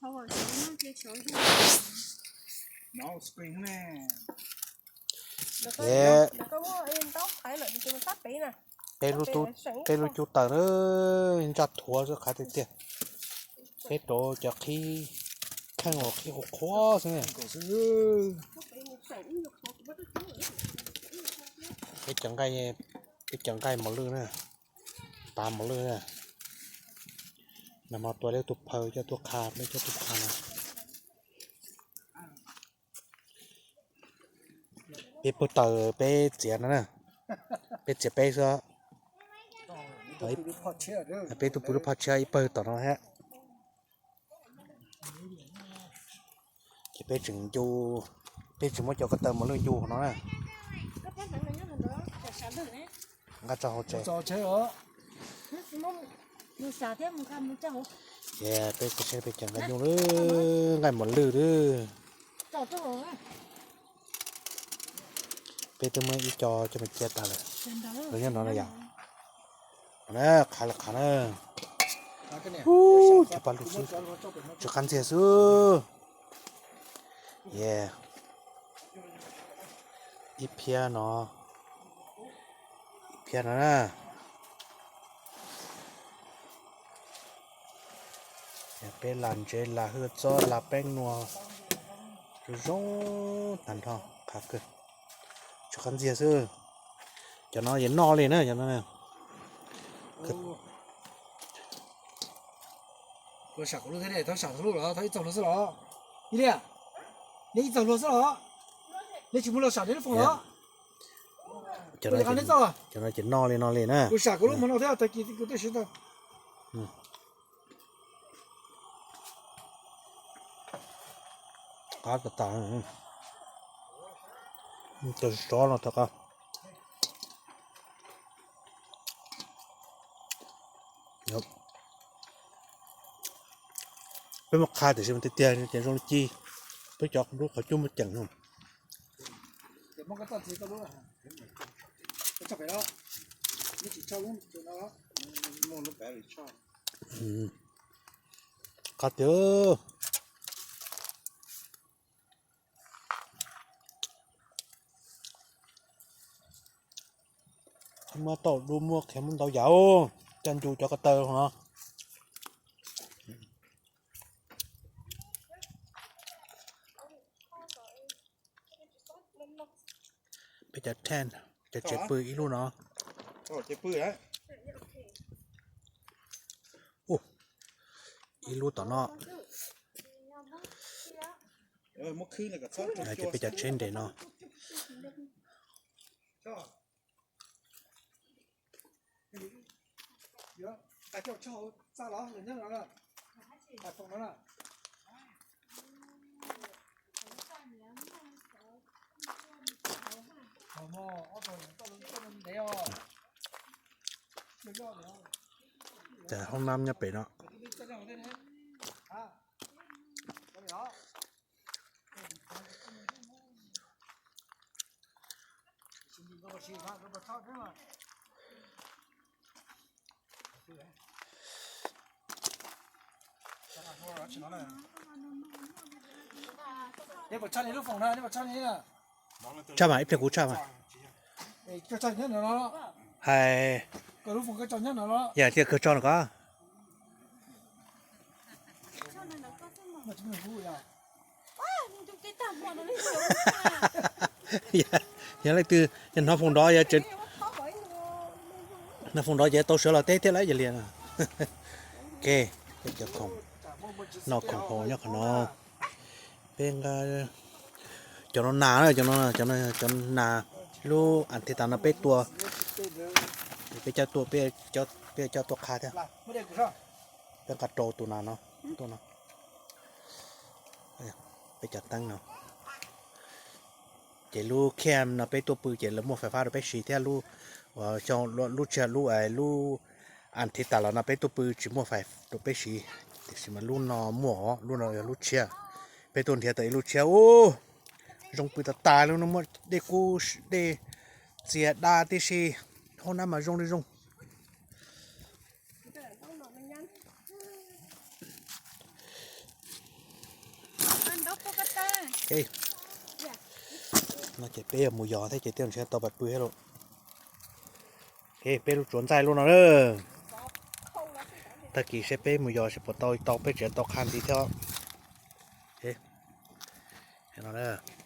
Ces peb lub tub, peb lub cub taws na, ntsaj thuav xwb qhav tiag tiag. Peb rau cov qhib kheej uas qhib qhuav qhuav xwb. Peb cov nqaij, peb cov nqaij mos lwj na, tav mos lwj na. Nag hmo tua lawv tus phaw coj tuaj qha, peb coj tuaj qha no. Peb pawg taws peb txiav no na, peb txiav peb xwb. Peb tuaj pw lub phaj tshiab ib pawg tom no thiab. Ces peb tseem ncu, peb tseem muab cov ko taw mos lwj ncu hauv no na. Nqa tso hauv tsev. Ces peb kuj saib peb cov nqaij nyuj lawm, nqaij mos lwj lawm. Peb twb muab ib co coj mus cia tas lawm. Los nyob no no yom. Qhav lawm qhav na. Ub, cov paj lug xwb, tsis qab ntxiag xwb. Ye, ib phiab no, ib phiab no na. Peb las ntsev, las hwj txob, las peeb nua, zoo zoo tag nrho, qhav kawg, tsis qab ntxiag xwb. Cov no yeej noj li na, cov no. Ua sam kuv lub thiab ne, thov sam lub los thov ib txog luag xwb los? Ib liam, neb ib txog luag xwb los? Neb tsis muaj luag sam neb lub foom los? Cov no ces noj li no li na. Kuv sam kuv lub hmo no thiab tag kis kuv twb siv tau. Qab tas tas, cov sov no rov qab. Peb muab qha tiam sis mas tiag tiag ces zoo li ci, peb cov lub qhov cub muaj ceem no. Qab tiag. Muab tau dub muab qhiav muab ntau yam, coj ncu cov ko taw no. Peb cov tent, cov tsev pw ib lub no. Ub, ib lub tom no. Ces peb cov tsheb nres no. Ces hoob nab nyob pem no. Tshaj mas, ib pliag kuv tshaj mas. Hais, yog tias kawg tso no ko. Yog leej twg yog hnov foom nrov, hnov foom nrov ces tau sawv los teb thiab lawm yog li. Ok, peb cov khoom, noj khoom haus nyob qhov no. Peb nqa cov no nas, cov no, cov nas, lub antheta no peb tua, peb coj tuaj, peb coj tuaj qha thiab. Peb nqa rau tus nas no tuaj no. Peb cov teeb no. Ces lub cam no peb tuaj pw ces lawv muaj fais fab rau peb siv thiab, lub, lub tshiab, lub, lub antheta los no peb tuaj pw tsis muaj fais rau peb siv, tiam sis mas lub no muaj, lub no yog lub tshiab. Peb tuaj nrhiav tau ib lub tshiab, ub, zoo pw tas tas li no, muaj dej kub dej txias da tib si, hoob nab mas zoo li zoo. No ces peb yuav mus yos thiab ces tej zaum ntshe tau pais pw thiab lauj. Peb lub tsuav ntxaij lub no lawm. Tag kis seb peb mus yos seb puas tau, tau peb tseem tau qha ntxiv thiab. No na.